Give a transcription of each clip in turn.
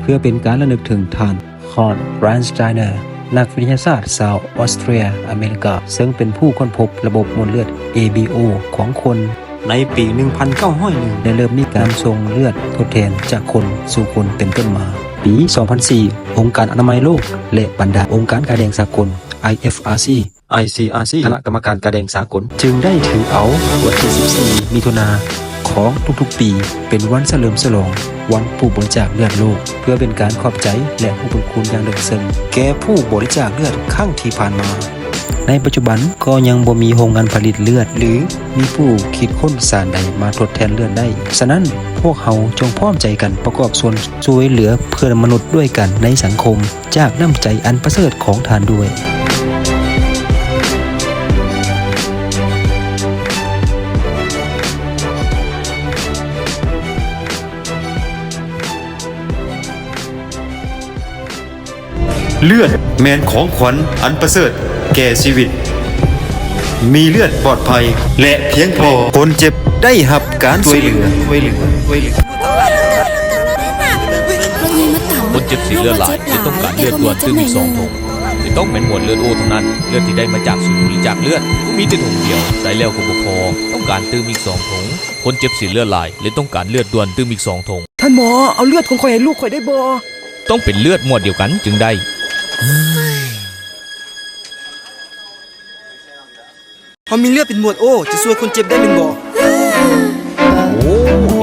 ເພື່ອເປັນການລະນຶກເຖິງທ່ານ Karl Brandsteiner ນັກວິທະຍາສາດຊາວອອສເຕຣຍອາເມລິກາ ເຊິ່ງເປັນຜູ້ຄົ້ນພົບລະບົບໝວດເລືອດ A B O ຂອງຄົນ. ໃນປີໜຶ່ງພັນເກົ້າຮ້ອຍໜຶ່ງ ໄດ້ເລີ່ມມີການສົ່ງເລືອດທົດແທນຈາກຄົນສູ່ຄົນເປັນຕົ້ນມາ. ປີສອງພັນສີ່ ອົງການອະນາໄມໂລກ ແລະ ບັນດາອົງການກາແດງສາກົນ I F R C I C R C ຄະນະກຳມະການກາແດງສາກົນ ຈຶ່ງໄດ້ຖືເອົາວັນທີສິບສີ່ ມິຖຸນາຂອງທຸກໆປີ ເປັນວັນສະເຫຼີມສະຫຼອງວັນຜູ້ບໍລິຈາກເລືອດໂລກ ເພື່ອເປັນການຂອບໃຈ ແລະ ຮູ້ບຸນຄຸນຢ່າງເລິກເຊິ່ງແກ່ຜູ້ບໍລິຈາກເລືອດຄັ້ງທີ່ຜ່ານມາ. ໃນປັດຈຸບັນກໍຍັງບໍ່ມີໂຮງງານຜະລິດເລືອດ ຫຼື ມີຜູ້ຄິດຄົ້ນສານໃດມາທົດແທນເລືອດໄດ້. ສະນັ້ນ, ພວກເຮົາຈົ່ງພ້ອມໃຈກັນປະກອບສ່ວນຊ່ວຍເຫຼືອເພື່ອນມະນຸດດ້ວຍກັນໃນສັງຄົມ ຈາກນ້ຳໃຈອັນປະເສີດຂອງທ່ານດ້ວຍ. ເລືອດແມ່ນຂອງຂວັນອັນປະເສີດແກ່ຊີວິດ. ມີເລືອດປອດໄພ ແລະ ພຽງພໍ, ຄົນເຈັບໄດ້ຮັບການຊ່ວຍເຫຼືອ. ຄົນເຈັບສີເລືອດຫຼາຍ ແລະ ຕ້ອງການເລືອດດ່ວນຕື່ມອີກສອງຖົງ. ຈະຕ້ອງແມ່ນໝວດເລືອດໂອເທົ່ານັ້ນ. ເລືອດທີ່ໄດ້ມາຈາກສູນບໍລິຈາກເລືອດ ມີແຕ່ຖົງດຽວ, ໃຊ້ແລ້ວກໍບໍ່ພໍ, ຕ້ອງການຕື່ມອີກສອງຖົງ. ຄົນເຈັບສີເລືອດຫຼາຍ ແລະ ຕ້ອງການເລືອດດ່ວນຕື່ມອີກສອງຖົງ. ທ່ານໝໍ, ເອົາເລືອດຂອງຂ້ອຍໃຫ້ລູກຂ້ອຍໄດ້ບໍ່? ຕ້ອງເປັນເລືອດໝວດດຽວກັນຈຶ່ງໄດ້. ເຮົາມີເລືອດເປັນໝວດໂອ ຈະຊ່ວຍຄົນເຈັບໄດ້ແມ່ນບໍ່? ໂອ້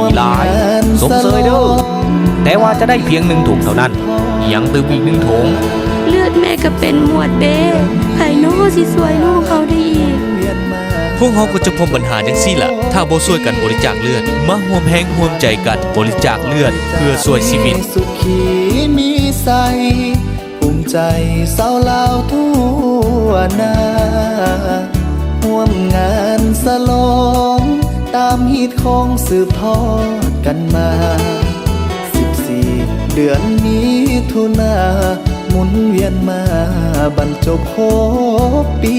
ດີຫຼາຍ, ຊົມເຊີຍເດີ້. ແຕ່ວ່າຈະໄດ້ພຽງໜຶ່ງຖົງເທົ່ານັ້ນ. ຍັງຕື່ມອີກໜຶ່ງຖົງ. ເລືອດແມ່ກໍເປັນໝວດເບ. ໃຜນໍຊິຊ່ວຍລູກເຮົາໄດ້ອີກ? ພວກເຮົາກໍຈະພົບບັນຫາຈັ່ງຊີ້ລະ ຖ້າບໍ່ຊ່ວຍກັນບໍລິຈາກເລືອດ. ມາຮ່ວມແຮງຮ່ວມໃຈກັນບໍລິຈາກເລືອດເພື່ອຊ່ວຍຊີວິດ. ສຸຂີມີໄຊ ພູມໃຈຊາວລາວທົ່ວໜ້າ ຮ່ວມງານສະຫຼອງຕາມຮີດຄອງສືບທອດກັນມາ. ສິບສີ່ ເດືອນມິຖຸນາ ໝູນວຽນມາບັນຈົບຫົກປີ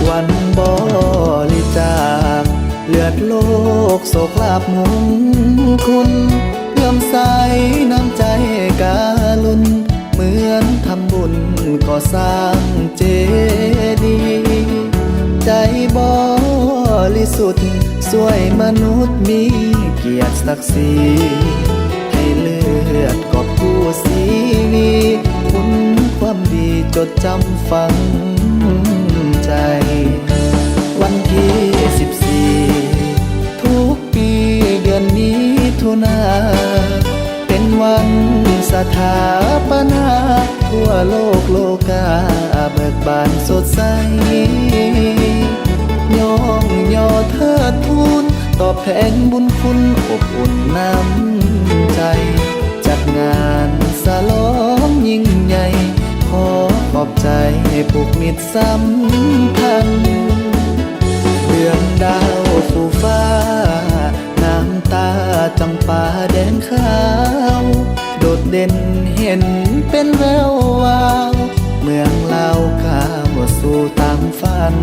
ວັນບໍລິຈາກເລືອດໂລກ ໂຊກລາບມຸງຄຸນ ເຫຼື້ອມໃສນ້ຳໃຈກະລຸນ ເໝືອນທຳບຸນກໍ່ສ້າງເຈດີ ໃຈບໍລິສຸດ ຊ່ວຍມະນຸດມີກຽດສັກສີ ໃຫ້ເລືອດກອບກູ້ຊີວີ ຄຸນຄວາມດີຈົດຈຳຝັງໃຈ. ວັນທີສິບສີ່ ທຸກປີເດືອນມິຖຸນາ ເປັນວັນສະຖາປະນາ ທົ່ວໂລກໂລກາເບີກບານສົດໃສ ຍ້ອງຍໍເທີດທູນ ຕອບແທນບຸນຄຸນອົບອຸ່ນນ້ຳໃຈ ຈັດງານສະຫຼອງຍິ່ງໃຫຍ່ ຂໍຂອບໃຈຜູກມິດສຳພັນ ເດືອນດາວຄູ່ຟ້າ ນ້ຳຕາຈຳປາແດນຂາວ ໂດດເດັ່ນເຫັນເປັນແວວວາວ ເມືອງລາວກ້າວສູ່ຕາມຝັນ.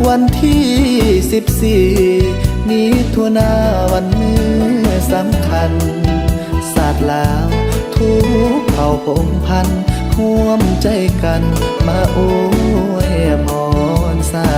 ວັນທີສິບສີ່ ມິຖຸນາ ວັນມື້ສຳຄັນ ຊາດລາວທຸກເຜົ່າພົງພັນ ຮ່ວມໃຈກັນມາອວຍພອນໃສ່.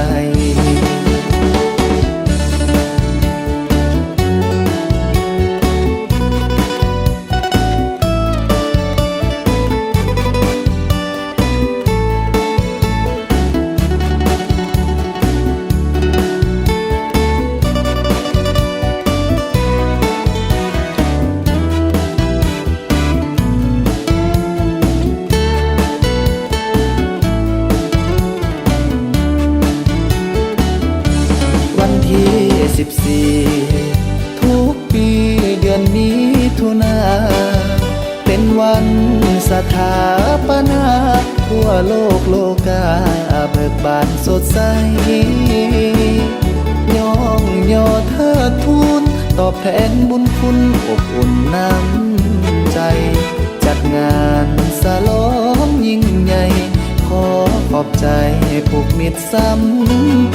ວັນທີສິບສີ່ ທຸກປີເດືອນມິຖຸນາ ເປັນວັນສະຖາປະນາ ທົ່ວໂລກໂລກາເບີກບານສົດໃສ ຍ້ອງຍໍເທີດທູນ ຕອບແທນບຸນຄຸນອົບອຸ່ນນ້ຳໃຈ ຈັດງານສະຫຼອງຍິ່ງໃຫຍ່ ຂໍຂອບໃຈຜູກມິດສຳ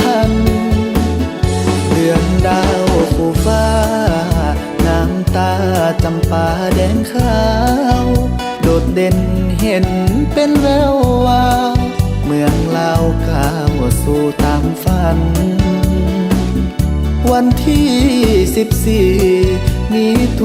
ພັນ ເດືອນດາວຄູ່ຟ້າ ນ້ຳຕາຈຳ ຟ້າແດງຂາວ ໂດດເດັ່ນເຫັນເປັນແວວວາວ ເມືອງລາວກ້າວສູ່ຕາມຝັນ ວັນທີສິບສີ່ ມີຕົວ